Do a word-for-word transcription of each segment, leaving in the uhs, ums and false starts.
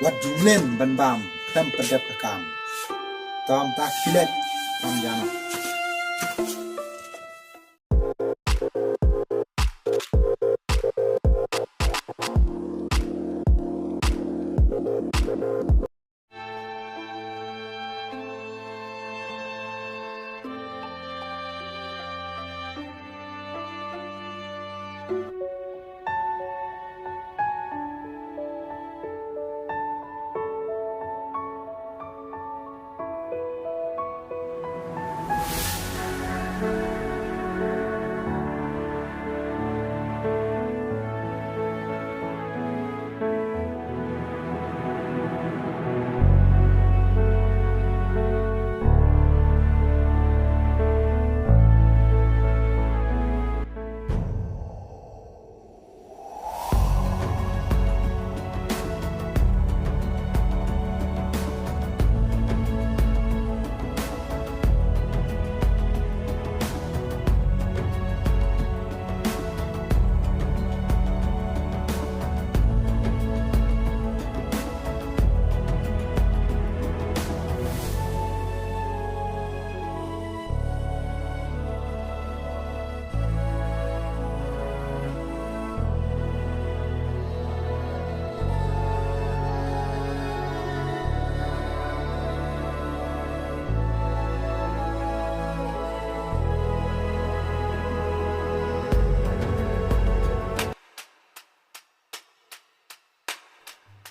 Wat ju mlien ban bam khlem pyndep ka kam. Tom ta khie leit, tom ïa noh.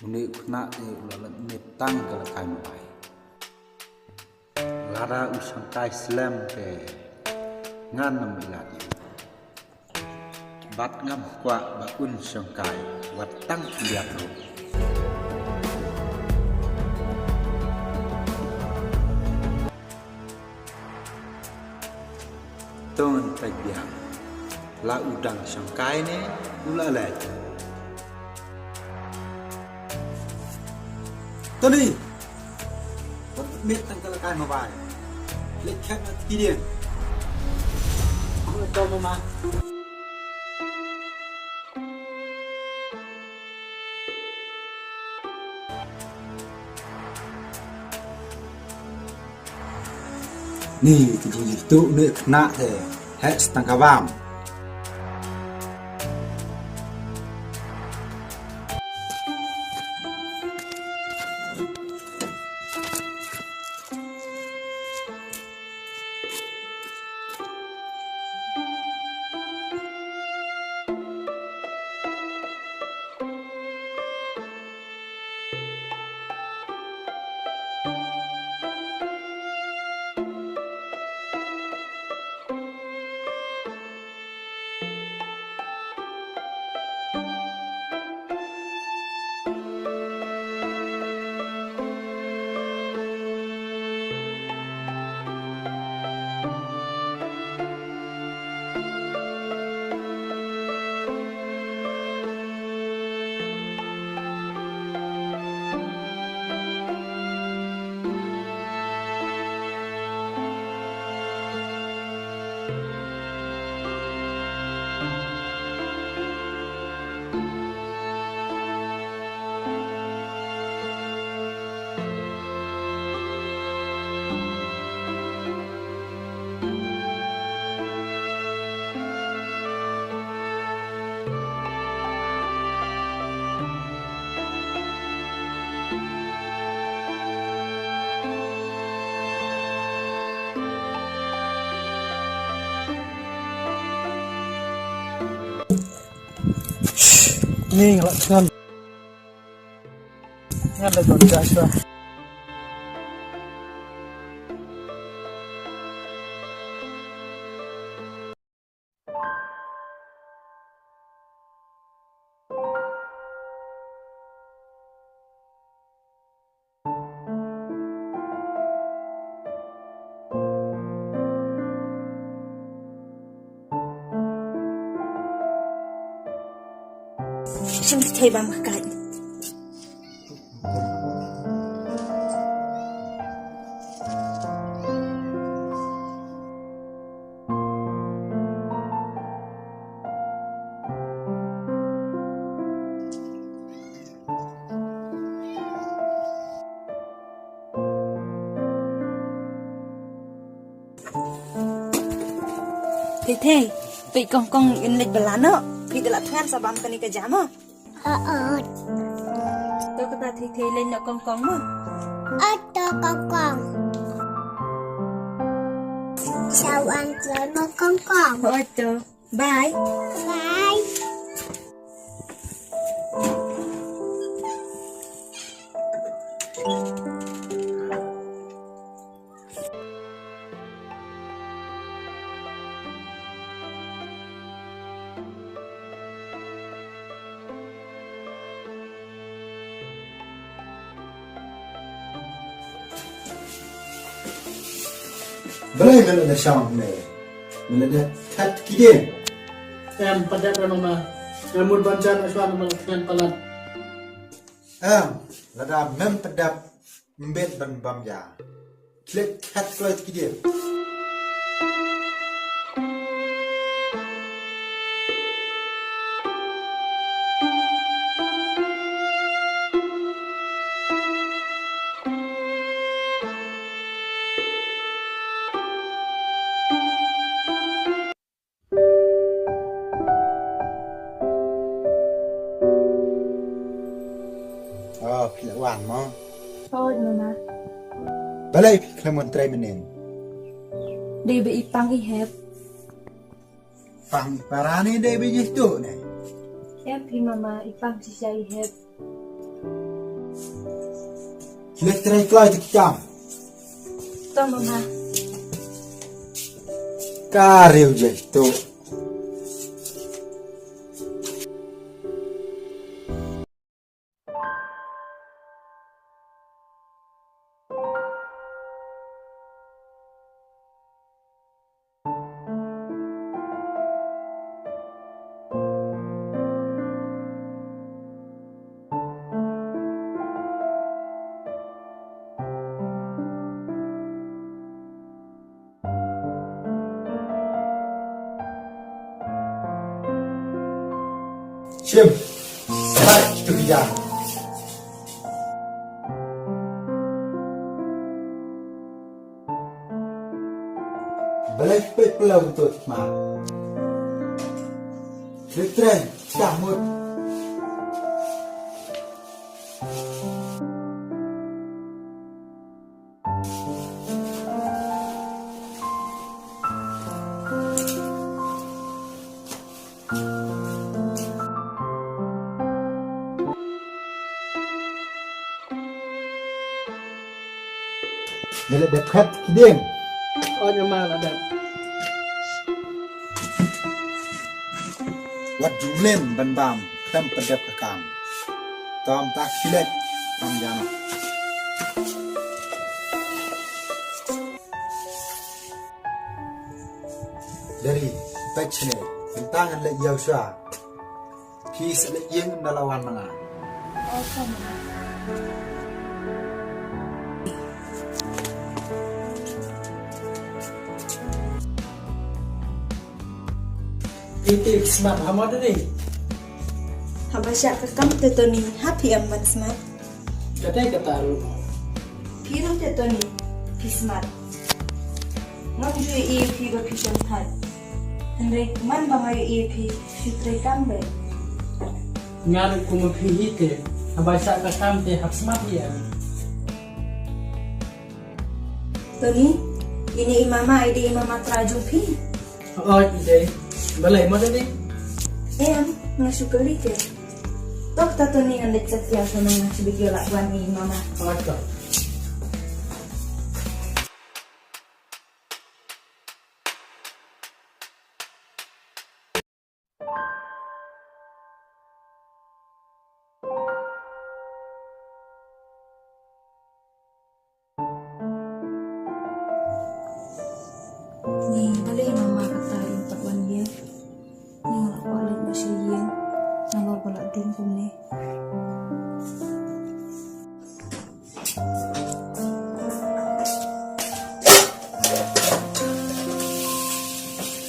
Une u khynnah te u la leit miet tang ka la kai mobile. Lada u shongkai slem te ngan ym ïa lade. Bad ngam kwah ba un shongkai wat tang khyndiat ruh. To ngan peit biang. La u dang shongkai ne u la leit. Tony! Wat miet tang ka la kai mobile. Leit khet na tki dien. Ko to mama. Ni ki jingjitu ne khynnah te. Heh, sa tang ka bam. Ni ngalak kan. Ngan da jon ka sha. Shim thei bam ka kai. Thei, peit kong kong in leit bylla noh. Phi te la thngan sa bam kane ka jam mo. Ot. To kata Thei Thei leit noh kong kong mo. Ot to kong kong. Sa wan kloi mo kong kong. Ot to. Bye. Bye. Balei me la da shong ne? Me la da khat ki dieng? Em, pat dep re mama. Em, mut ban jan ashwa ne me la thngan palat. Em, lada mem pat dep, mbet ban bam ja. Klet khat kloi ki dieng. Oh, phi la wan mo? Hooid, mama. Balei phi khlem wan trei mynnin? Dei ba i pang i hep. Pang i para ne dei ba i jituh ne? Em phi mama, i pang shisha i hep. Leit trei kloi te ki kam. To mama. Ka riewjeit to. Shim. Hai, tu dia. Balai pek pula untuk ma. Trei, trei, dah mut. Ngi la dep khat ki dieng. Oi, nga ma la dep. Wat ju lem ban bam khlem pat dep ka kam. Tam ta khilek tam jana. Dari, peit shane, tang ngan leh ïa u sha. Phi sa leh ïing da la wan ma nga. Phi te smat ha mo Dari? Haba shah ka kam te Tony, ha phi em ban smat. Kata kata ruh. Phi ruh te Tony, phi smat. Ngam ju ïohi ïa phi ba phi shemphang. Hynrei man ba nga ïohi ïa phi, phi trei kam bha. Nga ruh kum ma phi hi te, haba shah ka kam te hap smat hi em. Tony, ine i mama, i dei i mama trai jong phi. Oi, i dei. Balei mo Dari? Em, nga shu kylli te. Tok ta Tony ngan leit sha ïa ka mama shu bit ïa la wan i mama. Oi, tok. Ni, balei mama kata ruh pat wan ïing? Ni nga la kwah leit noh sha ïing. Nalor ba la dum kumne.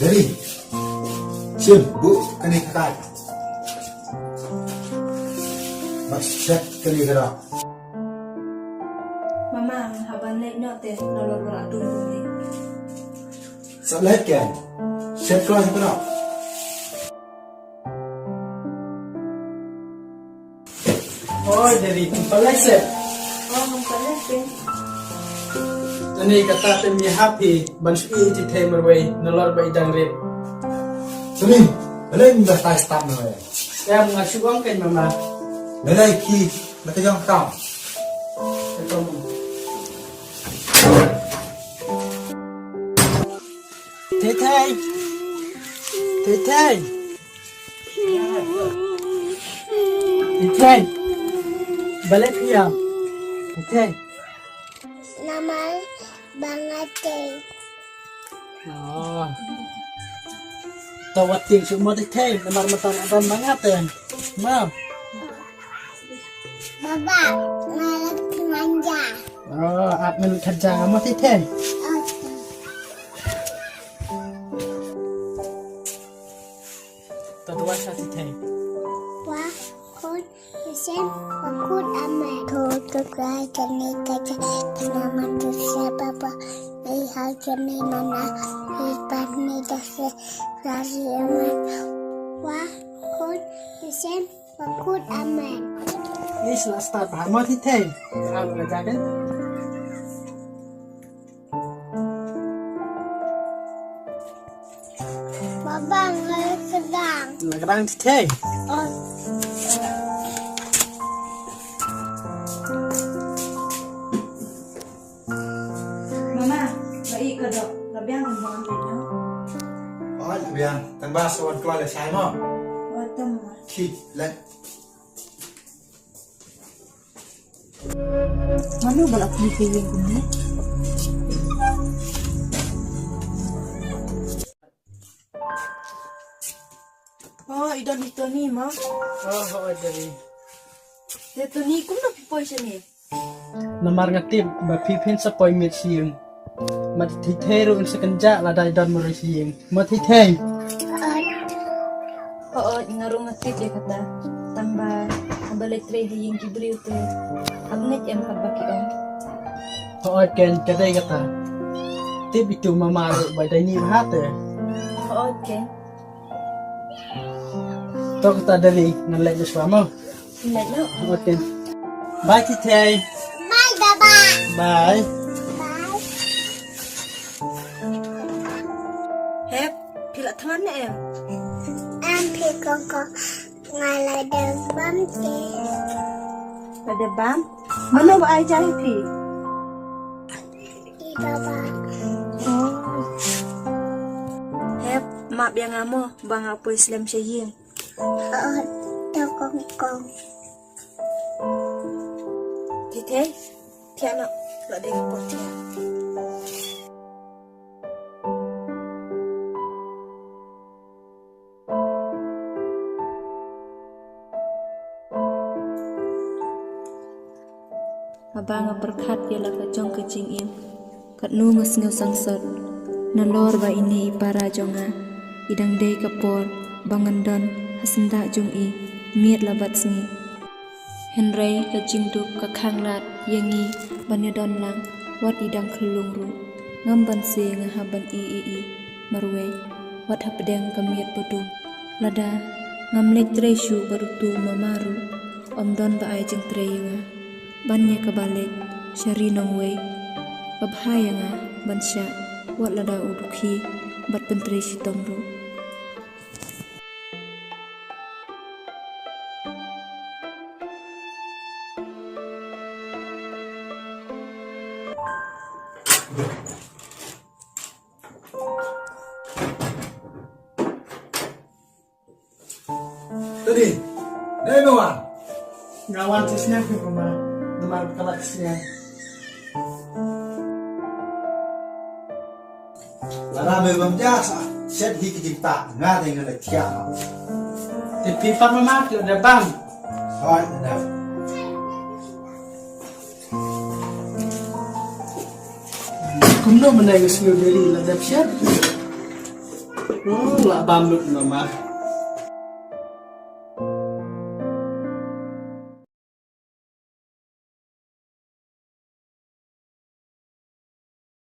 Dari, shim, buh kane ka kait. Bad shet kane ka rak. Mama, nga hap ban leit noh te, nalor ba la dum kumne. Sa leit ken. Oi, Deri, balei seh? Oh, balei seh. Ani kata te mi happy ban shu i Thithei marwei nalor ba i dang rit. Sini, balei mi ba tai stap marwei? Em, nga shu ong kein mama. Balei ki, la ka jong kam. Thithei. Thithei. Thithei. Balei phi ïam? Thithei. Namar ba nga tei. Oh. To wat tieng shuh mo Thithei, namar mynta nga don ma nga te. Mo. Baba, nga lak manja. Oh, ap ngan khat ja mo Thithei. Okay. To duwai sha Thithei. Wa khun Hashem wa khun Amen. To to krai kane kaja kana matu sa baba. Ei ha kane mana. Ei pat ne dase rari Amen. Wa khun Hashem wa khun Amen. Is la start ba mo Thithei. Ram ka jagan. Baba, nga la kdang. Nga la kdang Thithei. Oh. Mama, ba i ka dok, la biang kan bang kan no. Oh, la biang. Tang ba sa wan kloi la shai mo. Wan tam mama. Ki, la. Mano ba la plie ka ïing kumne? Oh, i don i Tony mo? Oh, oh, i Tony. Te Tony, kumno phi poi shane? Namar nga tip ba phi phin sa poi miet sha ïing. Mo Thithei ruh in sa kynjah lada i don marwei sha ïing. Mo Thithei. Hooid, nga ruh nga tip ïa kata. Tang ba haba leit trei ha ïing ki briew te hap ngeit em haba ki ong. Hooid ken, ka dei kata. Tip itu mama ruh ba dei ni bha te. Hooid ken. To kata dei, ngan leit noh shuwa mo. Leit noh. Okay. Bye Thithei. Bye baba. Bye. Bye. Hep, phi la thngan ne em? Em phi kong kong. Nga la dep bam te. La dep bam? Mano ba ai ja ïa phi? I baba. Oh. Hep, map ïa nga mo ba nga poi slem sha ïing. Oh, to kong kong. Thithei, thiah noh, la dei ka por thiah. Haba nga pyrkhat ïa la ka jong ka jingim, katno nga sngew sangsot. Nalor ba ine i para jong nga i dang dei ka por ba ngan don ha syndah jong i miet la bad sngi. Hynrei ka jingduk ka khanglad ïa ngi ban ïadon lang wat i dang khyllung ruh. Ngam banse nga hap ban ïohi ïa i marwei wat hapdeng ka miet ba dum. Lada ngam leit trei shuh bad utu u mama ruh, ym don ba ai jingtrei ïa nga ban ïa kaba leit sha ri nongwei. Ka bha ïa nga ban shah wat lada u dukhi bad pyntrei shitom ruh. Tadi, dei me wan? Nga wan shisien phi mama, namar ka la shisien. Lada me bam ja sa, shet hi ki jingta, nga dei nga la thiah. Te phi pat mama, phi la dep bam? Hooid, nga dep. Kumno mynne nga sngew dei la dep shet? Hmm, la bam lut mama.